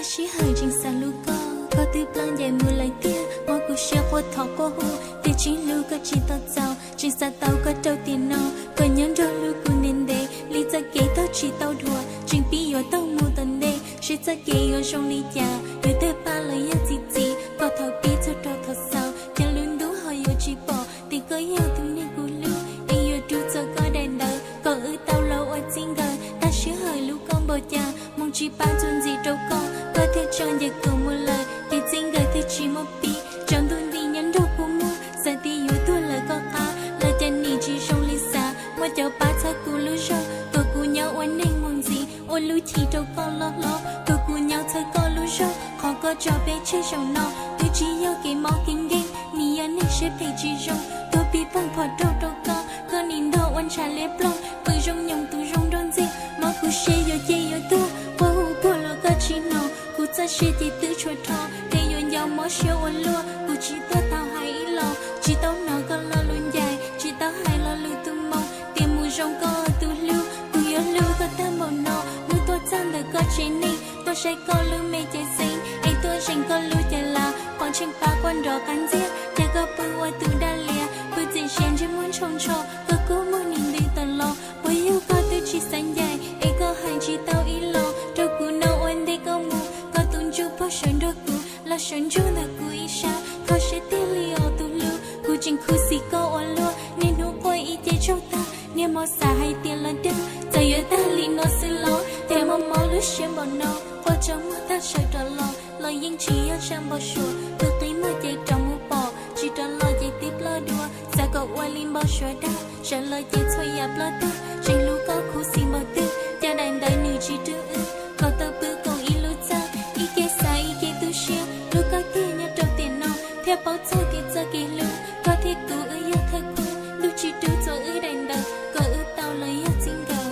Sij hawm tseem xav hlub koj, koj twb ploj ncaim mus lawm tiag. Mob kuv siab quaj thov quaj hu, tiam sis hlub koj tsis tau txaus. Tseem xav tau koj rau tiam no, koj nyob nrog hlub kuv ntev ntev li txoj kev taug tsis tau dhuav. Tseem pib yuav taug mus tom ntej, seb txoj kev yuav zoo li cas, yuav tawg paj los yog txi txiv. Koj thaum pib txog rau thaum xaus, cov lub ntuj ho yuav tsis pom tias koj yog tus neeg kuv hlub. Es yuav rub txog koj daim ntawv kom wb tau los ua txij nkawm. Tab sij hawm hlub koj npaum cas, hmoov tsis pab txuas ntxiv rau koj, koj thiaj tso ncaim kuv mus lawm. Kev txij nkawm thiaj tsis muaj pib, tsaus ntuj nti nyob nrog kua muag. Xav tias yuav tuag lawm koj qab, los cas nim tsis zoo li xav. Muaj cov pab txhawb kuv lub zog, kom kuv nyob ua neeg mus ntxiv, ua lub chim rau koj loj hlob. Kom kuv nyob txhawb koj lub zog, qhov koj tso peb tseg zaum no. Twb tsis yog kev mob kev nkeeg, nim yog neeg siab phem tsis zoo. Tuag pib pheej phom rau rau koj, koj nim ntog ua ntshav liab ploog. Pw zoo nyoos tus zoo nrog ntxiag, mob kuv siab yuav ciaj yuav tuag. Quaj hu puag los koj tsis hnov, kuv txoj sia ces twb tshuav rho. Ces yuav nco mob siab ua luaj, kuv tsis tuaj tau hais ib los. Tsis tau hnov koj lo lus ncaim, tsis tau hais lo lus tu moo, tias mus zoo koj tus hlub. Kuv yuav hlub koj tag npaum no, hnub tuaj txog ntawm koj tsev neeg, tuaj saib koj lub me cev xeeb, es tuaj zeem koj lub cev lav. Qhov tseem pab quaj nrov qab ntxiag, cas koj pw ua tus daj lias, pw txias zias ntsej muag ntshoo ntsho. Koj kua muag nim ntws tawm los, puas yog koj twb tsis xav ncaim, es koj hais tsis tau ib los. Rau kuv no ua ntej koj mus, koj tus ntsuj plig sawv nrog kuv, los sawv ntsug ntawm kuv ib sab. Kho siab tiag li os tus hlub, kuv tseem khuv xim koj ua luaj. Niaj hnub quaj ib ce tsaug tag, niaj hmo xav hais tias los dag. Txawm yuav tag li no xwb los, cas mob mob lub siab npaum no. Quaj tsaug muag tag sawv rov los, los yeej tsis yog zaj npau suav. Pw qi muag ces rov mus pom, tsis rov los ces twb ploj dua. Xav kom ua li npau suav dag, sawv los ces txhua yam ploj tag. Tseem hlub koj khuv xim npaum twg, cas daim ntawv nws tsis rub wb. Kom tau pw koom ib lub txaj, ib ke xav ib ke tu siab. Hlub koj tiag nyob rau tiam no, thiaj paub txog tias txoj kev hlub koj thiab kuv wb yog thawj khub. Ntuj tsis rub txog wb daim ntawv, kom wb tau los yog txij nkawm.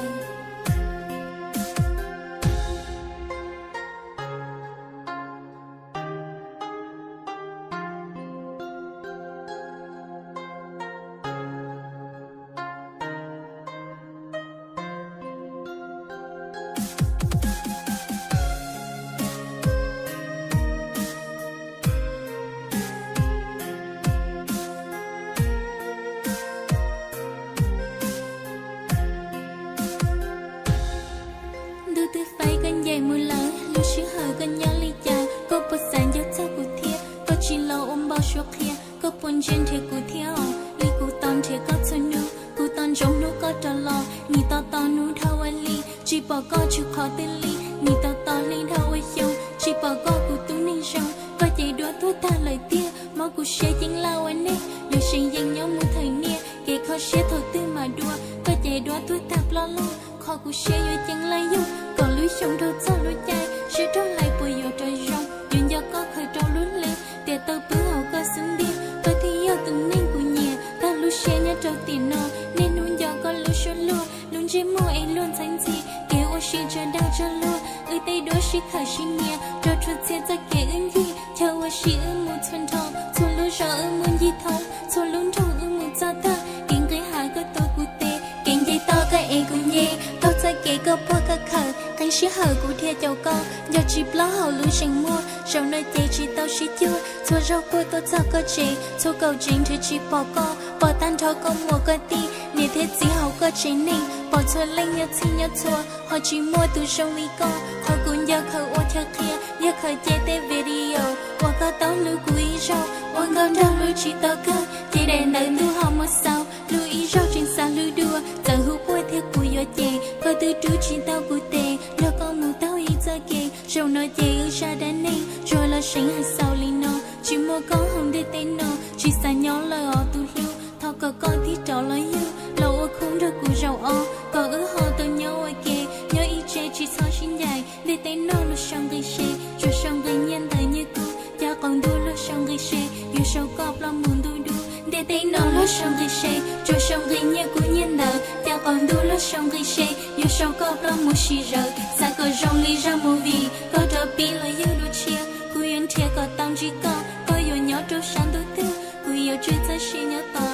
Ntuj twb faib koj ncaim mus lawm, lub sij hawm koj nyob li cas? Koj puas xav nco txog kuv thiab? Koj tsis los ua npau suav qhia, koj puas ntsia nrhiav kuv thiab os? Li kuv tos nrhiav koj txhua hnub, kuv tos ntsoov hnub koj rov los. Nim tos tos hnub dhau ua hli, tsis pom koj tsis qhov twg li. Nim tos tos hli dhau ua xyoo, tsis pom koj kuv tus neeg zoo. Koj ces duab tuag tag lawm tiag, mob kuv siab ceeb laj ua neeg. Lwm seem yeej nyob mus thawm niaj, kev kho siab thaum twg mam dua. Koj ces duab tuag tag ploj lug, qhov kuv siab yuav ceeb laj yog kom lub xyoo dhau txog lub caij, siab rog lais puas yuav rov zoo. Yuav nco koj khaws rau lub hlwb, tias tau pw hauv koj xub ntiag. Koj thiaj yog tus neeg kuv nyiam, tag lub siab nyob rau tiam no. Niaj hnub nco koj lub suab luag, lub ntsej muag es luag ntxhab ntxhi. Kev ua si tsawg dag tsawg luag, wb tej duab sib khawm sib nias, rau txhua txhia txoj kev wb ncig. Chaw ua si wb mus txhua nrho, txhua lub zos wb mus ncig thoob, txhua lub nroog wb mus txog tag. Kev nqis hav koj tuav kuv tes, kev nce toj koj ev kuv nce. Taug txoj kev koj puag koj khawm, qee sij hawm kuv dhia caum koj, nco tsis plaub hauv lub zeem muag. Zaum no ces tsis tau sib cuag, txhua zaug quaj tuaj txog koj tsev, txhua kaum tsev nrhiav tsis pom koj. Pom tag nrho koj muam koj tij, niam thiab txiv hauv koj tsev neeg, pom txhua leej nyob txhij nyob txhua, ho tsis muaj tus zoo li koj. Qhov kuv nco khaws ua chaw qhia, yog khaws cia tej video uas koj tau hlub kuv ib zaug. Ua nkauj nraug hlub tsis tau kawg, ces daim ntawv ntuj ho muab xaus. Hlub ib zaug tseem xav hlub dua, txawm hu puag thiab kuv yuav cem. Koj twb rub tsis tau kuv tes, nrog koj mus taug ib txoj kev. Zaum no ces wb zaj dab neeg tsuas los seev hais xaus li no. Tsis muaj koj hauv ntiaj teb no, tsis xav nyob lawm os tus hlub. Thov kom koj tig rov los yug, los ua khub nrog kuv zaum ob, kom wb ho tau nyob ua ke, nyob ib tse tsis txhob sib ncaim. Ntiaj teb no luag sau nqi se, tsuas sau nqi nyiaj ntawv nyiaj kub, cas qaum ntuj luag sau nqi se, yuav sau koj ploj mus ntuj dub. Ntiaj teb no luag sau nqi se, tsuas sau nqi nyiaj kub nyiaj ntawv, cas qaum ntuj luag sau nqi se, yuav sau koj ploj mus sim zawv. Xav kom zoo li zaj movie, koj rov pib los yug dua tshiab, kuv yuav nrhiav kom tau ntsib koj. Koj yuav nyob rau sab ntuj twg, kuv yuav tswj txoj sia nyob tos.